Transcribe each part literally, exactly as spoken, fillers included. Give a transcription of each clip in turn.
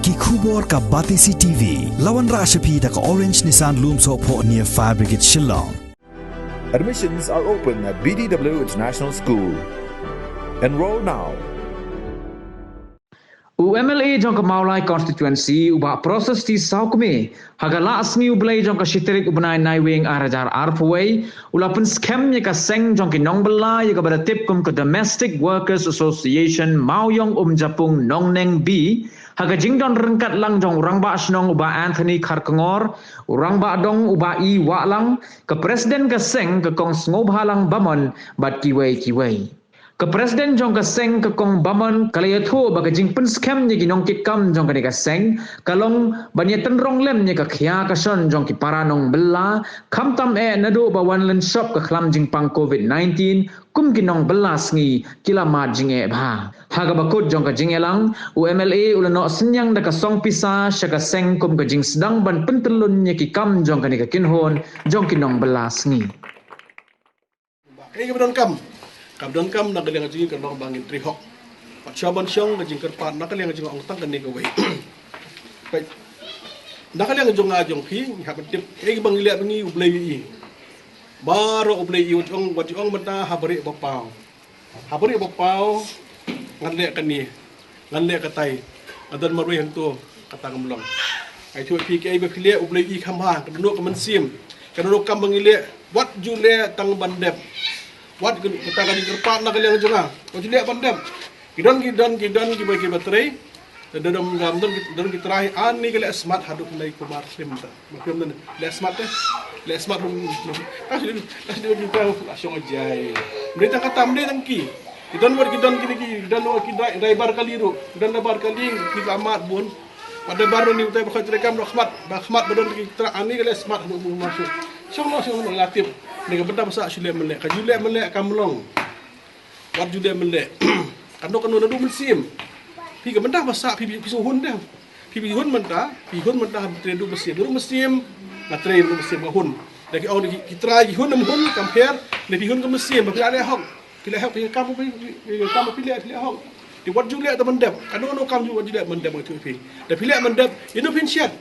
Ki khubor ka Batesi T V. La wanrah sha phi da ka Orange Nissan Lumsohphoh near Fire Brigade Shillong. Admissions are open at B D W International School. Enroll now. U M L A jong ka Mawlai Constituency, u Bah Prasasti Sawkmie, ha ka la sngi u Blei jong ka shi tarik u bnai Naiwieng ar hajar arphew wei, u la pynskhem ïa ka seng jong ki nongbylla ïa kaba la tip kum ka Domestic Workers Association Mawiong Umjapung Nongneng B, ha ka jingdon ryngkat lang jong u Rangbah Shnong u Bah Anthony Kharkongor, u Rangbah Dong u Bah E. Wahlang, ka President ka seng ka Kong Sngewbhalang Bamon, bad kiwei kiwei. Ka President jong ka seng ka Kong Bamon ka la ïathuh ba ka jingpynskhem ïa ki nongkitkam jong kane ka seng ka long ban ïatynrong lem ïa ka khia ka shon jong ki para nongbylla, khamtam eh naduh ba wan lynshop ka khlam jingpang covid nineteen, kum ki nongbylla sngi ki la mad jingeh bha. Ha kaba kut jong ka jingïalang, u M L A u la noh synñiang da ka song pisa sha ka seng kum ka jingsdang ban pyntyllun ïa ki kam jong kane ka kynhun jong ki nongbylla sngi. Kaei kaba donkam? Kaba donkam na ka liang jong ngi ka long ba ngin trei hok. Pat shuwa ban shong ka jingkyrpad na ka liang jong nga ong tang kane kawei. Peit, na ka liang jong nga jong phi ngi hap ban tip kaei kaba ngi leh ba ngi, U Blei u ïohi. Baroh U Blei u ïohi. Wat ju ong, wat ju ong mynta ha barieh ba paw. Ha barieh ba paw ngan leh kane, ngan leh katai, ngan don marwei hangto, kata kam long. Ai tu phi, kaei ba phi leh U Blei u ïohi kham bha. Ka dohnud ka mynsiem, ka dohnud kam ba ngi leh, wat ju leh tang ban dep. Wat ka, kata ka jingkyrpad na ka liang jong nga, wat ju leh ban dep. Ki don, ki don, ki don kiba, kiba trei. Te da dom ngam don ki, don ki trai ani ka leh smat haduh nai kumar slim ta. Ba kum don leh smat te. Leh smat dum. Ka slim, ka slim ki trai la shong jai. Mri tang kata mri tang ki. Ki don wat ki don ki, ki don wat ki dai, dai bar kali ru. Ki don dai bar kali ki la mat bun. Wat dai bar ni utai ba khoi trai kam ro khmat, ba khmat ba don ki trai ani ka leh smat haduh bu masuk. Shong no, shong no la tip. Ni ka benda basa shu leh meleh. Ka ju leh meleh kam long. Wat ju leh meleh. Kano kano naduh mynsiem. Phi ka mynta ba sah phi, phi, phi shu hun deh. Phi, phi hun mynta, phi hun mynta ha trei naduh mynsiem. Naduh mynsiem, nga trei naduh mynsiem nga hun. Da ki ong ki, ki trai ki hun ym hun kam pher. Ne phi hun ka mynsiem ba phi la leh hok. Phi leh hok phi kam phi, phi, phi kam phi leh, phi leh hok. Te wat ju leh da ban dep. Kano kano kam ju wat ju leh ban dep nga ïathuh phi. Da phi leh ban dep, ïa no phin shet.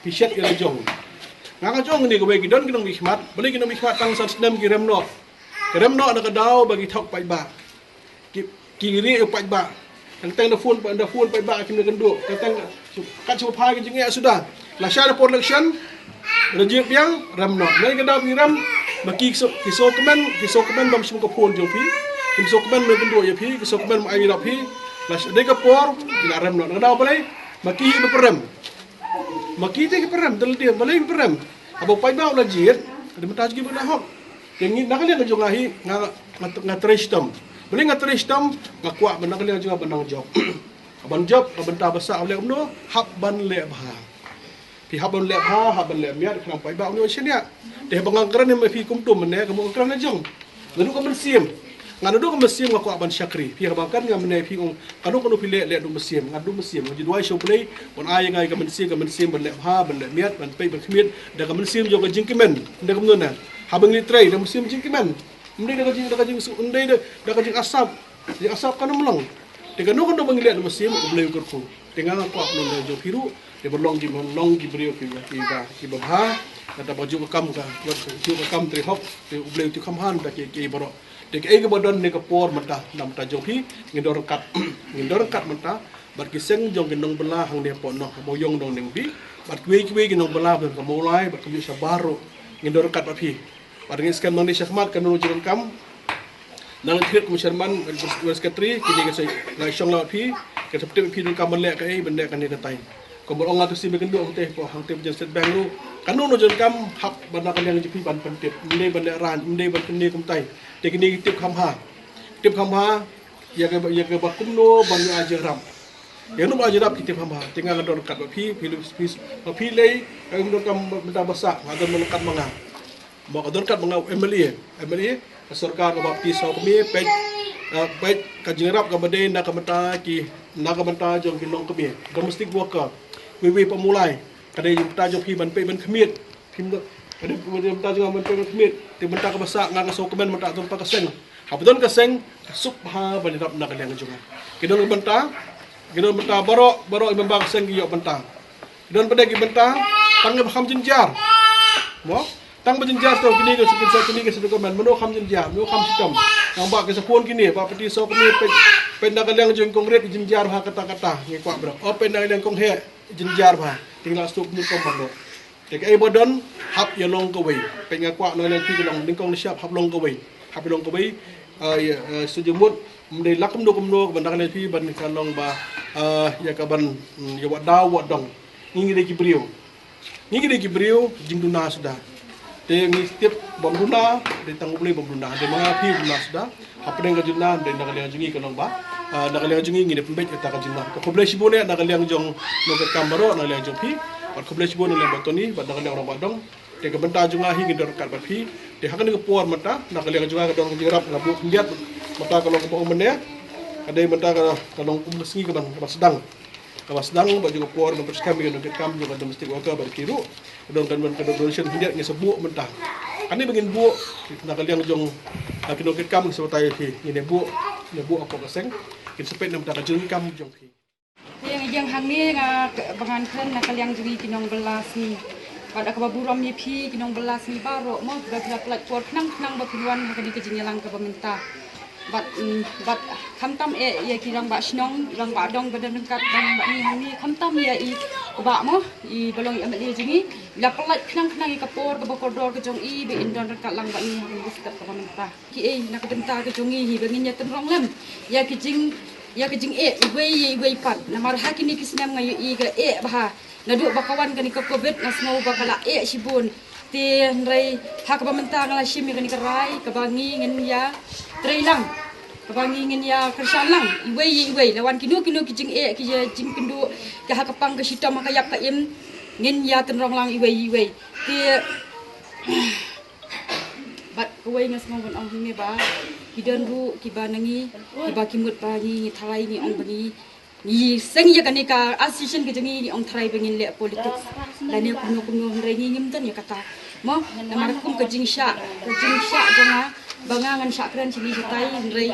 Phi shet ïa la jong. Nga ka jong ni kawei ki don ki nongmihkhmat. Balei ki nongmihkhmat tang san snem ki rem noh. Ki rem noh na ka daw ba ki thok paidbah. Ki, ki rieh ïa u paidbah. Teng teng da phone, da phone paidbah kim da kynduh. Teng teng kat shu phai ki jingeh suda. Lashai da por election, da jied biang, rem noh. Nai ka daw ki rem, ma ki so, ki sngewkmen, ki sngewkmen bam shim ka phone jong phi. Ki sngewkmen ma kynduh ïa phi, ki sngewkmen ma ai ïarap phi. Lashai dei ka por, ki la rem noh. Na ka daw balei, ma ki hi ba pyrem. Ma ki te ki pyrem, da lade, balei ki pyrem. Haba u paidbah u la jied, da mynta ki ba la hok. Te ngi na ka liang ka jong nga hi, nga, nga, nga trei shitom. Balei nga trei shitom, nga kwah ba na ka liang ka jong nga ban nang jop. Ban jop, ka bynta ba sah, leh kumno, hap ban leh bha. Phi hap ban leh bha, hap ban leh miat, khnang paidbah u ïoh shaniah. Te haba nga kren ne ma phi kumto mynne, ka mut nga kren la jong. Naduh ka mynsiem. Nga naduh ka mynsiem nga kwah ban shakri. Phi haba kren nga mynne phi ong, kano kano phi leh, leh naduh mynsiem, nga naduh mynsiem. Nga ju duwai sha U Blei, ban ai nga ïa ka mynsiem, ka mynsiem ban leh bha, ban leh miat, ban peit, ban khmied da ka mynsiem jong ka jingkmen. Ynda kumno na. Haba ngi trei da mynsiem jingkmen. Ym dei da ka jing, da ka jing, ym dei da, da ka jingasap. Jingasap kan ym long. Te kano kano ba ngi leh naduh mynsiem, U Blei u kyrkhu. Te nga nga kwah ban leh jong phi ruh, te ba long ki, ba long ki briew ki, ki ba, ki ba bha. Kata ba ju ka kam ka, ju ka kam trei hok, te U Blei u tip kham bha na kita ki, ki baroh. Te kaei kaba don ne ka por mynta, na bynta jong phi, ngin don ryngkat, ngin don ryngkat mynta, bad ki seng jong ki nongbylla hangne hapoh noh, Mawiong Nongneng B, bad kiwei kiwei ki nongbylla, bad ka Mawlai, bad ka Mawlai shabar ruh, ngin don ryngkat bad phi. Bad ngin skhem nangne shakhmat kano kano jingdonkam. Nang khriat kum chairman, kum secretary, kine ki sa, ngai shong la bad phi, ki sa pyntip phi donkam ban leh kaei, ban leh kane katai. Kumba ong nga tu sim kynduh hangtei, hangtei ba jan State Bank ruh. Kano kano jingdonkam hap ban na ka liang jong phi ban pyntip. Ym dei ban leh rang, ym dei ban kane kumtai. Te kine ki tip kham bha. Tip kham bha, ïa kaba, ïa kaba kumno ban ïa jingïarap. Ïa no ba jingïarap ki tip kham bha. Te nga nga don ryngkat bad phi, phi, phi, phi, phi lei, ka ym donkam bynta ba sah, nga don ryngkat ma nga. Mo ka don ryngkat ma nga U M L A, M L A, ka sorkar ka Baptist Sawkmie, peit, eh, peit ka jingïarap kaba dei na ka bynta ki, na ka bynta jong ki nongkmie, domestic worker, wei wei pa Mawlai, ka dei bynta jong phi ban peit ban khmied, phi, ka dei bynta jong nga ban peit ban khmied, te bynta kaba sah nga ka sngewkmen mynta don pa ka seng. Haba don ka seng, ka suk bha ban ïarap na ka liang jong nga. Ki don ka bynta, Ki don bynta baroh, baroh i member ka seng ki ïoh bynta. Ki don pat de ki bynta tang ba kham jynjar. Mo? Tang ba jynjar to kine ki sukun sa kine ki sukun man mano kham jynjar, mano kham shitom. Nang ba ki sa phone kine, ba pati so kine peit, peit na ka liang jong kong rit jynjar bha kata kata. Ngi kwah bro. O peit na ka liang kong heh jynjar bha. Ting la suk ni kong bang. Te kaei ba don hap ïa long kawei. Peit nga kwah na ka liang phi ka long nyngkong nyngshap hap long kawei. Hap ïa long kawei. Ah, ïa, ah, shu jingmut ym dei lak kumno kumno ban na ka liang phi ban ka long ba, ah, ïa ka ban, mm, ïa wad daw wad dong. Ngi ngi dei ki briew. Ngi ngi dei ki briew jingduna suda. Te ngi tip bym duna, dei tang U Blei bym duna. Dei ma nga phi duna suda. Hapdeng ka jingduna, dei na ka liang jong ngi ka long ba. Ah, na ka liang jong ngi ngi dei pynbeit ïa ka jingduna. Ka khublei shibun ïa na ka liang jong nongkit kam baroh, na ka liang jong phi. Bad khublei shibun na ka liang ba Tony, bad na ka liang Rangbah Dong. Te ka bynta jong nga hi ngi don ryngkat bad phi. Te ha kane ka por mynta, na ka liang jong nga ka don ka jingïarap nga buh khyndiat. Mynta ka long kaba ong mynne. Ka dei mynta ka, ka long kum ka sngi kaba, kaba sdang. Kaba sdang bad jong ka por ban pynskhem ïa ka nongkit kam jong ka domestic worker bad ki ruh. Ka don ka don ka donation khyndiat ngi sa buh mynta. Kane ba ngin buh na ka liang jong, ah, ki nongkit kam ngi sa batai ïa phi. Ngin ïa buh, ngin ïa buh hapoh ka seng. Kin sa peit na mynta ka jingkam jong phi. Ïa nga ïeng hangne nga ba ngan kren na ka liang jong ngi ki nongbylla sngi. Bad kaba burom ïa phi ki nongbylla sngi baroh mo ba phi la pynlait por khnang khnang ba phin wan ha kane ka jingïalang kaba mynta. Bad, mm, bad khamtam eh ïa ki rangbah shnong, rangbah dong ba don ryngkat bad ngi hangne, khamtam ïa i u bah mo, i ba long i M L A jong ngi. La pynlait khnang khnang ïa ka por kaba kordor ka jong i ba in don ryngkat lang bad ngi ha kane ka step kaba mynta. Kiei na ka bynta ka jong ngi hi ba ngin ïa tynrong lem ïa ka jing, ïa ka jingeh iwei ïa iwei pat. Namar ha kine ki snem nga ïohi ka eh bha. Naduh ba ka wan kane ka covid nga sngew ba ka la eh shibun. Te hynrei ha kaba mynta nga la shim ïa kane ka rai kaba ngi ngin ïa trei lang, kaba ngi ngin ïa kyrshan lang iwei ïa iwei. La wan kino kino ki jingeh ki jingkynduh ki ha ka pang ka shitom ha ka ïap ka im, ngin ïa tynrong lang iwei ïa iwei. Te bad kawei nga sngew ban ong hangne ba ki don ruh kiba na ngi kiba ki mut ba ngi ngi tharai ngi ong ba ngi ngi seng ïa kane ka association ka jong ngi ngi ong tharai ba ngin leh politics lane kumno kumno, hynrei ngi ngim don ïa kata. Mo, namar kum ka jingshah, ka jingshah jong nga ba nga ngan shah kren shane shatai, hynrei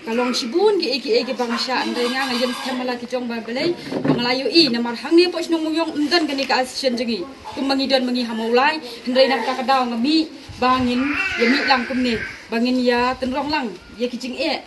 ka long shibun kiei kiei kiba nga shah, hynrei nga nga ïeng skhem ha la ki jong ba balei ba nga la ïohi. Namar hangne hapoh shnong Mawïong ym don kane ka association jong ngi. Kumba ngi don ma ngi ha Mawlai, hynrei na kata ka daw nga mih ba ngin ïa mih lang kumne ba ngin ïa tynrong lang ïa ki jingeh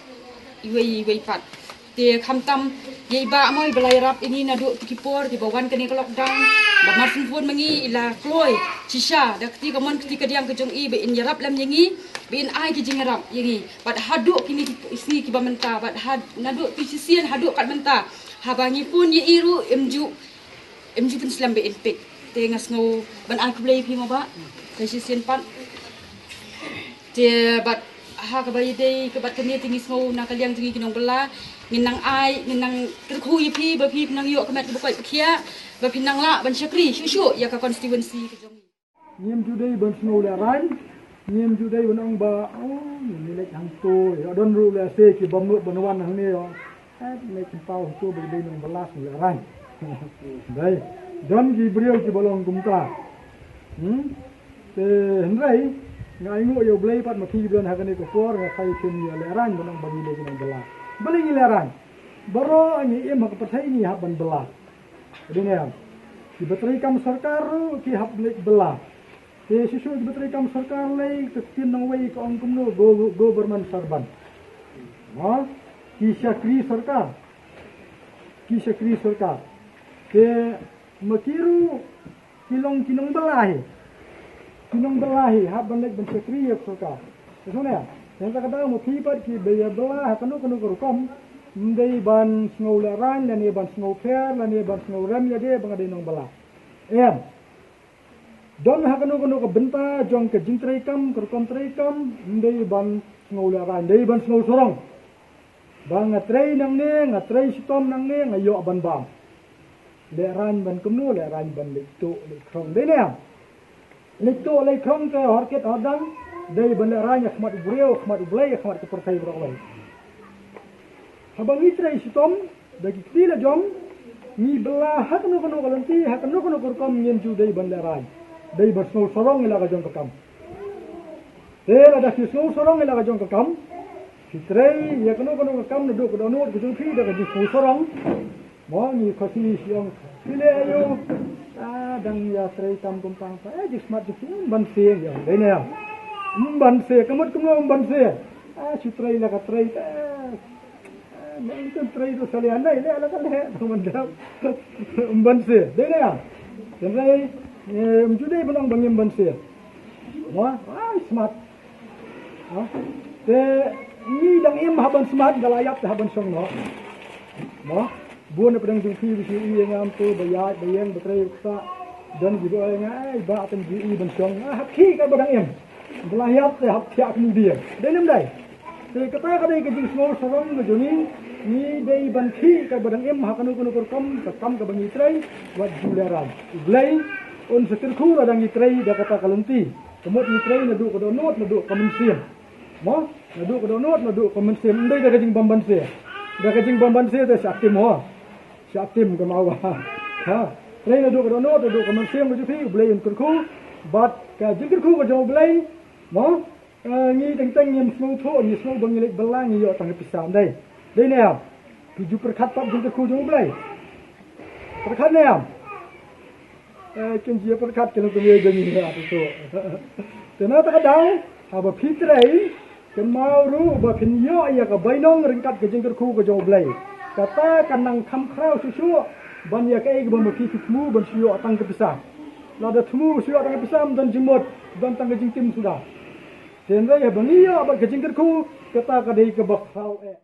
iwei iwei pat. Te khamtam ïa i bah mo i ba la ïarap ïa ngi naduh ki por kiba wan kane ka lockdown. Ba mar syn phone ma ngi i la kloi shisha da kti ka mon kti ka diang ka jong i ba in ïarap lem ïa ngi, ba in ai ki jingïarap ïa ngi. Bad haduh kine ki sngi kiba mynta, bad had naduh tu shisien haduh kat mynta, haba ngi phone ïa i ruh im ju, im ju pynslem ba in pick. Te nga sngew ban ai khublei ïa phi mo bah. Ka shisien pat. Te bad ha kaba ïadei ka bad kane te ngi sngew na ka liang jong ngi ki nongbylla ngin nang ai, ngin nang kyrkhu ïa phi ba phi nang ïoh ka met kaba koit ba khiah, ba phi nang lah ban shakri shuh shuh ïa ka constituency ka jong ngi. Ngim ju dei ban sngew lehraiñ, ngim ju dei ban ong ba, oh, ngi leit hangto, ïa don ruh lehse ki bym nud ban wan hangne, ïa. Eh, ne kin paw hangto ba ki dei nongbylla sngew lehraiñ. Dei, don ki briew kiba long kumta. Hmm? Te hynrei nga ainguh ïa U Blei pat ma phi kiba don ha kane ka por, nga phai phin ïa lehraiñ ban ong ba ngi dei ki nongbylla. Balei ngi lehraiñ? Baroh ngi im ha ka pyrthei ngi hap ban bylla. Dei ne em? Kiba trei kam sorkar ruh ki hap leit bylla. Te shuh shuh kiba trei kam sorkar lei ka ktien nongwei ka ong kumno, go-, government servant. Ha? Ki shakri sorkar. Ki shakri sorkar. Te ma ki ruh ki long ki nongbylla hi. Ki nongbylla hi hap ban leit ban shakri ïa ka sorkar. Te shuh ne? Te ka daw ma phi pat kiba ïa bylla ha kano kano ka rukom. Ym dei ban sngew lehraiñ lane ban sngew pher lane ban sngew rem ïa de ba nga dei nongbylla. Em. Don ha kano kano ka bynta jong ka jingtrei kam, ka rukom trei kam, ym dei ban sngew lehraiñ, dei ban sngew sarong. Ba nga trei nangne, nga trei shitom nangne, nga ïoh ban bam. Lehraiñ ban kumno, lehraiñ ban leit tuh, leit khrong. Dei ne em? Leit tuh, leit khrong te hor kit hor dang, dei ban lehraiñ ha khmat u briew, ha khmat U Blei, ha khmat ka pyrthei baroh kawei. Haba ngi trei shitom da ki kti la jong, ngi bylla ha kano kano ka lynti, ha kano kano ka rukom ngin ju dei ban lehraiñ. Dei ban sngew sarong ïa la ka jong ka kam. Te lada ki sngew sarong ïa la ka jong ka kam, Phi trei ïa kano kano ka kam naduh ka dohnud ka jong phi da ka jingsngewsarong. Mo, ngi Khasi shu ong, phi leh aïu? Ah, dang ïa trei tam kum pang. Eh, jingsmat jong phi, ym ban siew, ïa, dei ne em? Ym ban siew, ka mut kumno ym ban siew? Ah, shu trei la ka trei. Eh, eh, nang tu trei tu salian dei, leh la ka leh, tu man dap. Ym ban siew, dei ne em? Hynrei, eh, ym ju dei ban ong ba ngim ban siew. Mo, ah, smat. Ha? Te ngi dang im hap ban smat, nga la ïap te hap ban shong noh. Mo? Bun na pdeng jong phi ba shu ïohi ïa nga, to ba ïaid ba ïeng ba trei ba ktah. Don kiba ong ïa nga, ai, ba tang ju ïohi ban shong. Ah, hap khih katba dang im. Nga la ïap te hap thiah kmie biang. Dei ne ym dei? Te kata ka dei ka jingsngewsarong ka jong ngi. Ngi dei ban khih katba dang im ha kano kano ka rukom ka kam kaba ngi trei. Wat ju lehrain. U Blei un sa kyrkhu lada ngi trei da kata ka lynti. Ka mut ngi trei naduh ka dohnud naduh ka mynsiem. Mo? Naduh ka dohnud naduh ka mynsiem. Ym dei da ka jingbym ban siew. Da ka jingbym ban siew te shah tim ho. Shah tim ka mawa. Ha. Trei naduh ka dohnud naduh ka mynsiem ka jong phi, U Blei un kyrkhu. Bad ka jingkyrkhu ka jong U Blei. Mo? Eh, ngi teng teng ngim sngewthuh, ngi sngew ba ngi leit bylla ngi ïoh tang ka pisa, ym dei? Dei ne em? Phi ju pyrkhat pat jingkyrkhu jong U Blei. Pyrkhat ne em? Eh, kin ji pyrkhat kin tu ye jong ngi ha tu tu. Te na ta ka daw, haba phi trei, kynmaw ruh ba phin ïoh ïa ka bainong ryngkat ka jingkyrkhu ka jong U Blei. Kata kan nang kham khraw shuh shuh ban ïa kaei kaba ma phi phi thmu ban shu ïoh tang ka pisa. Lada thmu shu ïoh tang ka pisa, ym don jingmut, don tang ka jingtim suda. Hynrei haba ngi ïoh bad ka jingkyrkhu, kata ka dei kaba khraw eh.